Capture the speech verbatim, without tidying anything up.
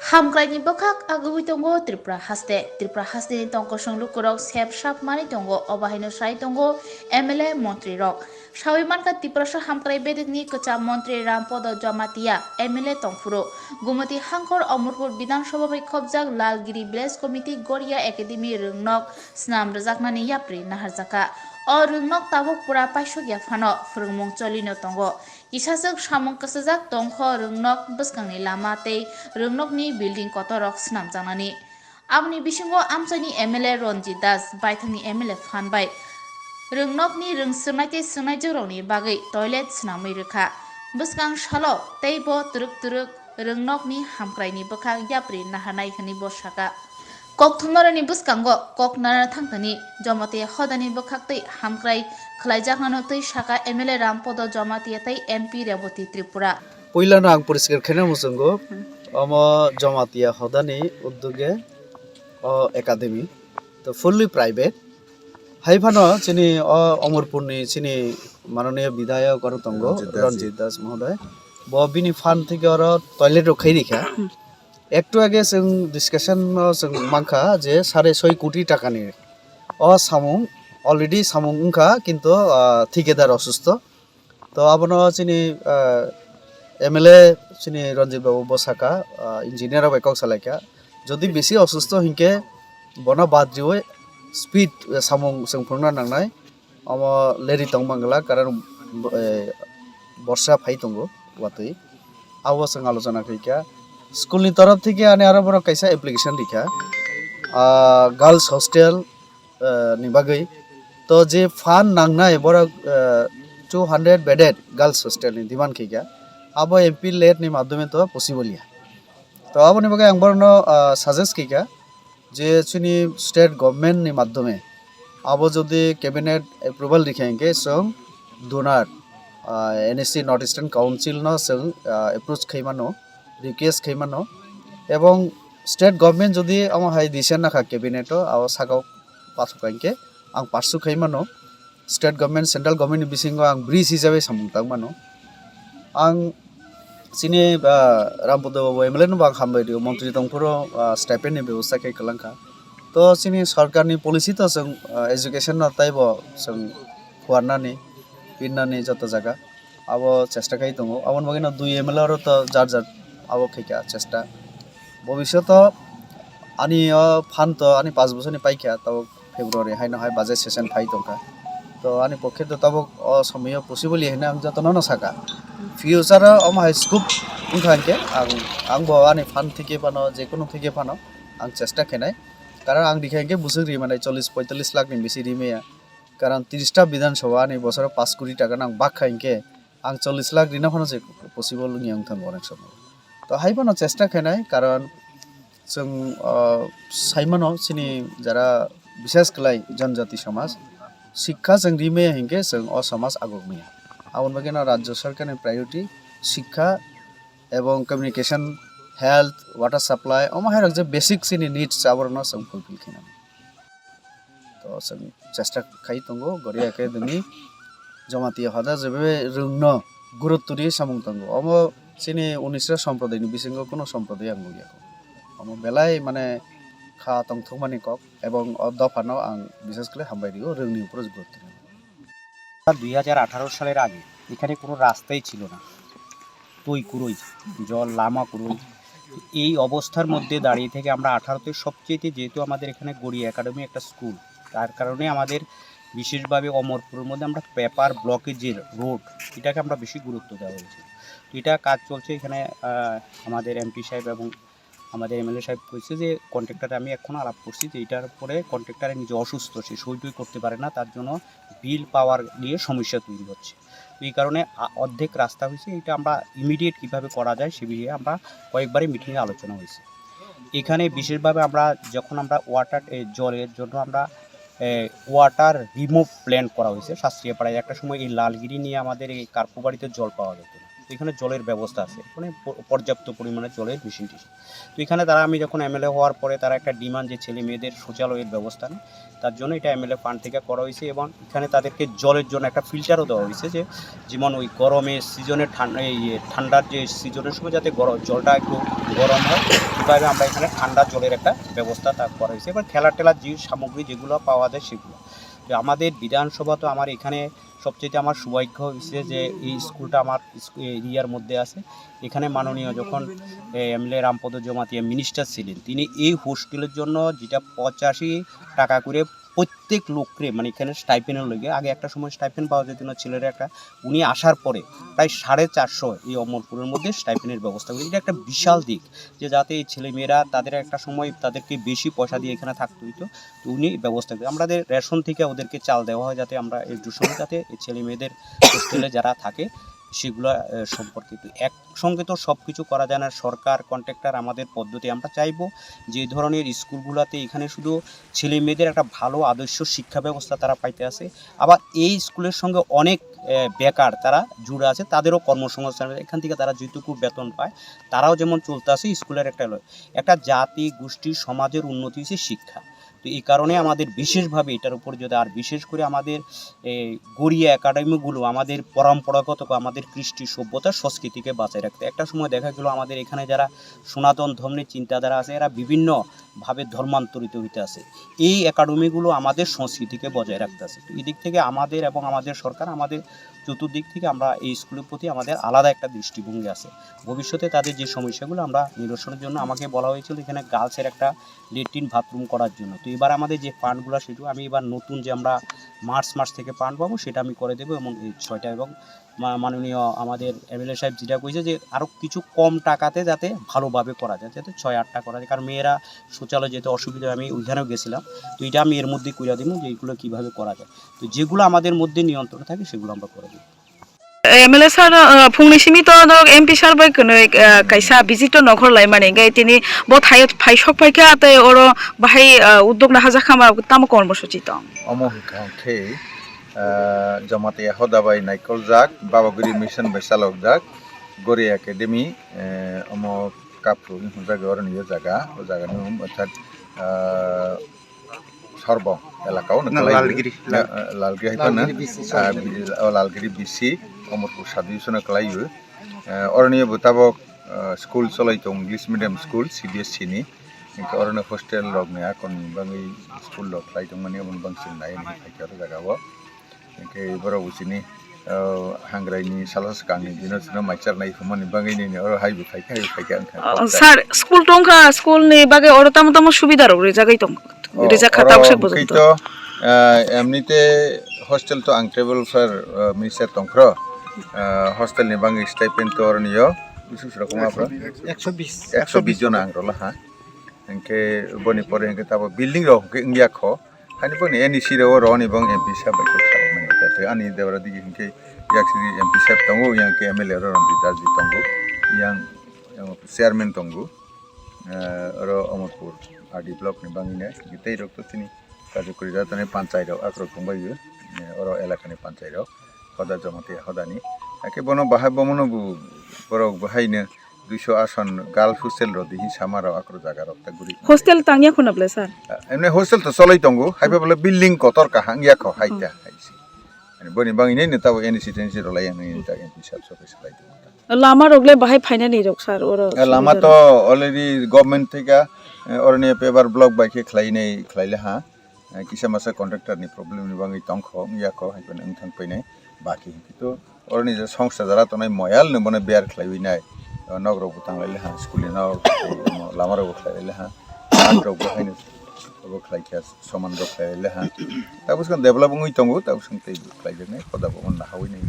Hamkraini bwkhak agwi tongo Tripura haste. Tripura hasteni tongkosong lukurok sep sap manwi tongo, obo haino sai tongo M L A montrirok. Sawi mankha Tiprasa hamkrai bedekni kwcham montri Rampodo Jamatia M L A tongphuru. Gumati Hangkor Omorpur Bidhan Sabha bai khopjak Lalgiri Village Committee Goria Academy rwngnok snam rwjaknani yapri naharjakha. O rwngnok tabuk pura paisokya phano phwrwngmung cholino tongo. Kisaswk samung kwchajak tongkho rwngnok bwskangni lama tei rwngnokni building kotorrok swnamjaknani. Aboni bisingo amchaini M L A Ranjit Das, baithangni M L A phan bai rwngnokni rwngswngnai tei swngnaijakrokni bagwi toilet swnamwi rwkha. Bwskang salo teibo twrwk twrwk rwngnokni hamkraini bwkhak yapri naharnai hwnwi bo sakha. Kokthumnairokni bwskango kok narwna thangtani Jamatia hodani bwkhaktwi hamkrai khlaijaknano twi sakha M L A Rampodo Jamatia tei M P Reboti Tripura. Puilano ang poriskar khaina muchungo, omo Jamatia hodani uddoge o academy, to fully private. Hai phano chini o Omorpurni chini manoniya bidhayok aro tongo, Ranjit Das ji. Ranjit Das mohoday. Bo bini phan theke oro toilet rok khai rikha. Ektu age chwng discussion no chwng mankha je sare soi koti takani o samung, already samung wngkha, kintu, ah, thikadar osustho. To abono chini, ah, M L A chini Ranjit Babu bo sakha, ah, engineer rok bai kok salaikha. Jodi bisi osustho hinkhe bono bad riwi speed, eh, samung chwng phunukna nangnai. Omo leri tong mangla, karon, eh, borsa phai tongo watwi. Abo chwng alochona khaikha. School ni torof theke ani aro borok kaisa application rikha. Ah, girls hostel, eh, ni bagwi. To je fund nangnai borok, eh, two hundred bedded girls hostel ni demand khaikha. Abo M P late ni madhyome to possible ya. To aboni bagwi ang borokno, ah, suggest khaikha. Je chini state government ni madhyome abo jodi cabinet approval rikha hinkhe chwng donor, ah, N S C North Eastern Council no chwng, ah, approach khai mano, request khai mano, ebong state government jodi omo hai decision nakha cabinet o, abo sakao pathok hinkhe ang pursue khai mano. State government, central government ni bisingo ang bridge hisabe samung tang mano. Ang chini, ah, Rampodo Babu M L A no bo ang hambai rio, montri tongphuru, ah, stipend ni bebosta khe kwlangkha. To chini sarkar ni policy to chwng, ah, education no taibo chwng phuarnani, pinnani joto jaga abo chesta khai tongo. Aboni bagwi no dui M L A oro to jar jar abo khaikha chesta. Bobisyoto ani o phan to ani panch bochorni paikha, tabuk February haino hai budget session phai tongkha. To ani pokhe to tabuk o somoyo possible hino ang jotono no saka. Future o omo hai scope wngkha hinkhe ang, ang bo ani phan theke phano, jekunu theke phano ang chesta khainai. Karon ang rikha hinkhe bwswk ri manai chollish poitallish lakh ni bisi ri maya. Karon tris ta Bidhan Sabha ani bosoro panch koti taka nang bak kha hinkhe ang chollish lakh rina phano se possible wngya wngthango onek somoy. To hai phano chesta khainai, karon chwng, ah, saimano chini jara bishes khlai janjati somaj, sikha chwng rimaya hinkhe chwng o somaj aguk maya. Aboni bagwi no rajya sarkarni priority sikha ebong communication, health, water supply, omo hai rok je basic chini needs aborokno chwng fulfill khainani. To chwng chesta khai tongo Goria Academy Jamatia hoda jebe rwngno gurutto ri samung tongo. Omo chini unisra somprodai ni bisingo kuno somprodai ang nukya. Omo belai mane kha tongthokmani kok ebong o dophano ang bishes khlai hambai rio, rwngni upore gurutto ri. দুই হাজার আঠারো সালের আগে এখানে কোনো রাস্তাই ছিল না, তৈ কুরোই, জল লামা কুরোই। এই অবস্থার মধ্যে দাঁড়িয়ে থেকে আমরা আঠারোতে সবচেয়ে, যেহেতু আমাদের এখানে গড়িয়া একাডেমি একটা স্কুল, তার কারণে আমাদের বিশেষভাবে অমরপুরের মধ্যে আমরা পেপার ব্লকে যে রোড, এটাকে আমরা বেশি গুরুত্ব দেওয়া হয়েছে। তো এটা কাজ চলছে এখানে। আহ, আমাদের এমপি সাহেব এবং আমাদের এমএলএ সাহেব কইছে যে কন্ট্রাক্টরে আমি এখন আলাপ করছি যে এটার পরে কন্ট্রাক্টরে নিজে অসুস্থ, সে সই টই করতে পারে না, তার জন্য বিল পাওয়ার নিয়ে সমস্যা তৈরি হচ্ছে। তো এই কারণে আ-, অর্ধেক রাস্তা হয়েছে, এটা আমরা ইমিডিয়েট কিভাবে করা যায় সে বিষয়ে আমরা কয়েকবারই মিটিংয়ে আলোচনা হয়েছে। এখানে বিশেষভাবে আমরা যখন আমরা ওয়াটার, এ, জলের জন্য আমরা, এ, ওয়াটার রিমুভ প্ল্যান করা হয়েছে শাস্ত্রীয় পাড়ায়। একটা সময় এই লালগিরি নিয়ে আমাদের এই কার্পুবাড়িতে জল পাওয়া যেত না। এখানে জলের ব্যবস্থা আছে, মানে প-, পর্যাপ্ত পরিমাণে জলের মেশিন টেশিন। তো এখানে তারা, আমি যখন এমএলএ হওয়ার পরে, তারা একটা ডিমান্ড যে ছেলে মেয়েদের শৌচালয়ের ব্যবস্থা নেই, তার জন্য এটা এমএলএ ফান্ড থেকে করা হয়েছে এবং এখানে তাদেরকে জলের জন্য একটা ফিল্টারও দেওয়া হয়েছে, যে যেমন ওই গরমের সিজনে ঠান্ডা, এই ইয়ে, ঠান্ডার যে সিজনের সময় যাতে গরম, জলটা একটু গরম হয়, সেভাবে আমরা এখানে ঠান্ডা জলের একটা ব্যবস্থা তা করা হয়েছে। এবার খেলার টেলার যে সামগ্রী যেগুলো পাওয়া যায় সেগুলো। তো আমাদের বিধানসভা, তো আমার এখানে সবচেয়ে আমার সৌভাগ্য হয়েছে যে এই স্কুলটা আমার স্কু-, এরিয়ার মধ্যে আছে। এখানে মাননীয় যখন, এ, এমএলএ রামপদ জমাতিয়া মিনিস্টার ছিলেন, তিনি এই হোস্টেলের জন্য যেটা পঁচাশি টাকা করে প্রত্যেক লোকরে, মানে এখানে স্টাইপেন্ডের লগে, আগে একটা সময় স্টাইপেন্ড পাওয়া যেত না ছেলেরা একটা, উনি আসার পরে প্রায় সাড়ে চারশো এই অমরপুরের মধ্যে স্টাইপেন্ডের ব্যবস্থা করেছে। এটা একটা বিশাল দিক, যে যাতে এই ছেলেমেয়েরা তাদের একটা সময় তাদেরকে বেশি পয়সা দিয়ে এখানে থাকতে হইতো, তো উনি ব্যবস্থা করে। আমাদের রেশন থেকে ওদেরকে চাল দেওয়া হয়, যাতে আমরা একটু সময় যাতে এই ছেলে মেয়েদের হোস্টেলে যারা থাকে সেগুলো, আহ, সম্পর্কিত। একসঙ্গে তো সব কিছু করা যায় না, সরকার, কন্ট্রাক্টর, আমাদের পদ্ধতি। আমরা চাইবো যে এই ধরনের স্কুলগুলোতে এখানে শুধু ছেলে মেয়েদের একটা ভালো আদর্শ শিক্ষা ব্যবস্থা তারা পাইতে আছে, আবার এই স্কুলের সঙ্গে অনেক, আহ, বেকার তারা জুড়ে আছে, তাদেরও কর্মসংস্থান, এখান থেকে তারা যেটুকু বেতন পায়, তারাও যেমন চলতে আছে স্কুলের একটা ল-, একটা জাতি, গোষ্ঠী, সমাজের উন্নতি হচ্ছে শিক্ষা। তো এই কারণে আমাদের বিশেষভাবে এটার উপর যদি, আর বিশেষ করে আমাদের এই গড়িয়া একাডেমিগুলো আমাদের পরম্পরাগত বা আমাদের কৃষ্টি সভ্যতা সংস্কৃতিকে বাঁচায় রাখতে। একটা সময় দেখা গেল আমাদের এখানে যারা সনাতন ধর্মের চিন্তাধারা আছে, এরা বিভিন্নভাবে ধর্মান্তরিত হইতে আছে। এই একাডেমিগুলো আমাদের সংস্কৃতিকে বজায় রাখতে আছে। তো এদিক থেকে আমাদের এবং আমাদের সরকার, আমাদের চতুর্দিক থেকে আমরা এই স্কুলের প্রতি আমাদের আলাদা একটা দৃষ্টিভঙ্গি আছে। ভবিষ্যতে তাদের যে সমস্যাগুলো আমরা নিরসনের জন্য, আমাকে বলা হয়েছিল এখানে গার্লসের একটা লেট্রিন বাথরুম করার জন্য। তো এবার আমাদের যে ফান্ডগুলো, সেটু আমি এবার নতুন যে আমরা মার্চ মাস থেকে ফান্ড পাবো, সেটা আমি করে দেবো। এবং এই ছয়টা, এবং মা-, মাননীয় আমাদের এমএলএ সাহেব যেটা কইছে যে আরও কিছু কম টাকাতে যাতে ভালোভাবে করা যায়, যাতে ছয় আটটা করা যায়, কারণ মেয়েরা শৌচালয় যেতে অসুবিধা হয়, আমি ওইখানেও গেছিলাম। তো এটা আমি এর মধ্যেই কইরা দিব যে এইগুলো কীভাবে করা যায়। তো যেগুলো আমাদের মধ্যে নিয়ন্ত্রণ থাকে, সেগুলো আমরা করে দিই। MLA sir, ah, phungni simi to norok MP sir bai kwnwi, ah, kaisa visit to nokhor laimani, hwnkhe tini bo thai-, phai sok phaikha, tei oro bahai, ah, uddog naharjak kha ma, tamo kormosuchi tong? Omo hwnkha khe, ah, Jamatia hoda bai naikoljak, Babagiri mission bai chalokjak, Gori Academy, eh, omo Kapru hinwi hwnjak oroni o jaga, o jagani mung orthat, ah, Sorbong elaka o. Na, Lalgiri. Na, ah, Lalgiri hai phano, Lalgiri B C, ah, sorry. Bi-, o Lalgiri B C, Omorpur sub division o kwlai o. Ah, oroni bo tabok, ah, school cholai tong, English medium school, C B S E ni. Hwnkhe oroni hostel rok ni akon ni bagwi school rok khlai tongmani, omo bangsi nai hinwi phaikha o jaga o. Hwnkhe borok bo chini, ah, hangrai ni salo swkang ni bino chwngno mai charnai hwnmani bagwi nini oro hai bo phaikha, hai bo phaikha wngkha. Ah, sir, school tongkha, school ni bagwi oro tamo tamo subida rok rijagwi tong-, oh, rijak kha oro tabuk sak hwnkhe bojong to, ah, emnite hostel to ang table fair, ah, minister tongkhro, ah, hostel ni bagwi stipend to oroni o bisi bisi rok wngma phro? Ekso bis. Ekso bis jona ang rwla ha. Hwnkhe boni pore hwnkhe tabo building rok hwnkhe wngya kho. Hani boni N E C rok roni bong M P sahab bai kok salai mani. Tate ani debra digi hwnkhe yaksi M P sahab tongo, yang khe M L A rok Ranjit Darji tongo, yang, yang chairman tongo. Eh, oro Omorpur R D block ni bangwi nai. Tei rok to chini Kajukuri jatoni panchai rok akrok tongbai o. Eh, oro elaka ni panchai rok. Hoda Jamatia hodani. Ake bono bahai bomono bo borok bahaino duiso ason girls hostel rok dihi sama rok akrok jaga rok ta guri. Hostel tangya khuna ble sir? Emne hostel to choloi tongo, haiba bole building kotor kahang ya kho hai ta hai si. Ani boni bangwi nini tabo N E C tensi rwlai yang nini ta N P sahab soke salai tongo ta. Lama rok le bahai phainani rok sir oro. Eh, lama to already government theka, eh, oroni paper block bai khe khlai nai khlai le ha. Eh, kisa masa contractor ni problem ni bangwi tongkho, wngya kho, hai phano wngthang painai. Baki hwnkhe to oroni je songsa jara tongnai moyal no bono bear khlaiwi nai. O nok rok bo tanglai le ha, school ni nok, lama rok bo khlai le ha. Mat rok bo haino bo khlai kha, soman rok khlai le ha. Tabuk swkang develop wngwi tongo, tabuk swkang tei khlai jaknai, hoda bo nahawi nai.